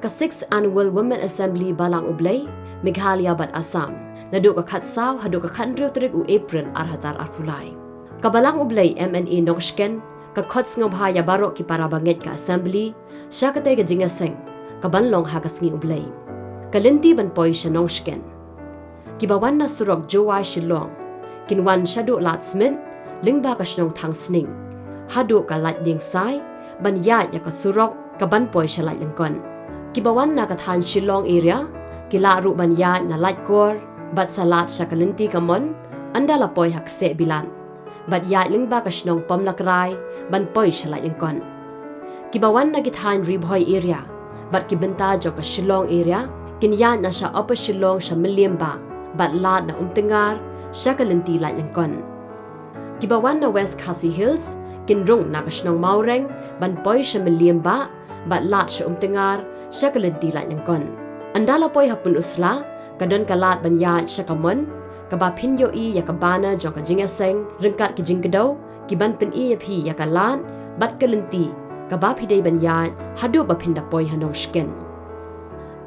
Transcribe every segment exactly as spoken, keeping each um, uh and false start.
Ka sixth Annual Women Assembly Balang U Blei, Meghalaya bad Assam, naduh ka khatsaw haduh ka khathynriew tarik u April ar hajar arphew lai. Ka Balang U Blei M N A Nongshken, ka khot sngewbha ïa baroh ki para bangeit ka Assembly, sha katei ka jingïaseng, ka ban long ha ka sngi U Blei. Ka lynti ban poi sha Nongshken. Kiba wan na surok Jowai Shillong, kin wan shaduh Ladthmit, lyngba ka shnong Thangsning, haduh ka Laitdiengsai, ban ïaid ïa ka surok, ka ban poi sha Laitlyngkot. Kiba wan na ka thaiñ Shillong area, ki lah ruh ban ïaid na Laitkor, bad sa lad sha ka lynti ka Mon, ynda la poi ha Kseh Bilat. Bad ïaid lyngba ka shnong Pomlakrai, ban poi sha Laitlyngkot. Kiba wan na ki thaiñ Ri Bhoi area, bad ki bynta jong ka Shillong area, kin ïaid na sha Upper Shillong sha Mylliembah, bad lad na Umtyngar, sha ka lynti Laitlyngkot. Kiba wan na West Khasi Hills, kin rung na ka shnong Mawreng, ban poi sha Mylliembah, bad lad sha Umtyngar, sha ka lynti Laitlyngkot. Ynda la poi ha Pynursla, ka don ka lad ban ïaid sha ka Mon, kaba phin ïohi ïa ka banner jong ka jingïaseng, ryngkat ki jingkdew, ki ban pyni ïa phi ïa ka lad, bad ka lynti, kaba phi dei ban ïaid, haduh ba phin da poi ha Nongshken.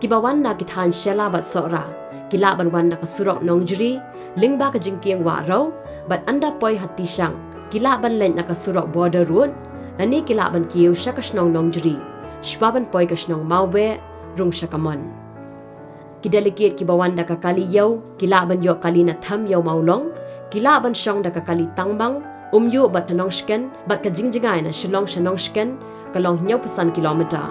Kiba wan na ki thaiñ Shella bad Sohra, ki lah ban wan na ka surok Nongjri, lyngba ka jingkieng Wahrew, bad ynda poi ha Tishang, ki lah ban leit na ka surok Border Road, lane ki lah ban kiew sha ka shnong Nongjri, shwa ban poi ka shnong Mawbeh, rung sha ka Mon. Ki delegate kiba wan da ka kali ïew, ki lah ban ïoh kali na Them Ïew Mawlong, ki lah ban shong da ka kali Tangmang, Umïoh bad ka Nongshken, bad ka jingjngai na Shillong sha Nongshken, ka long hynñiewphew san kilometer.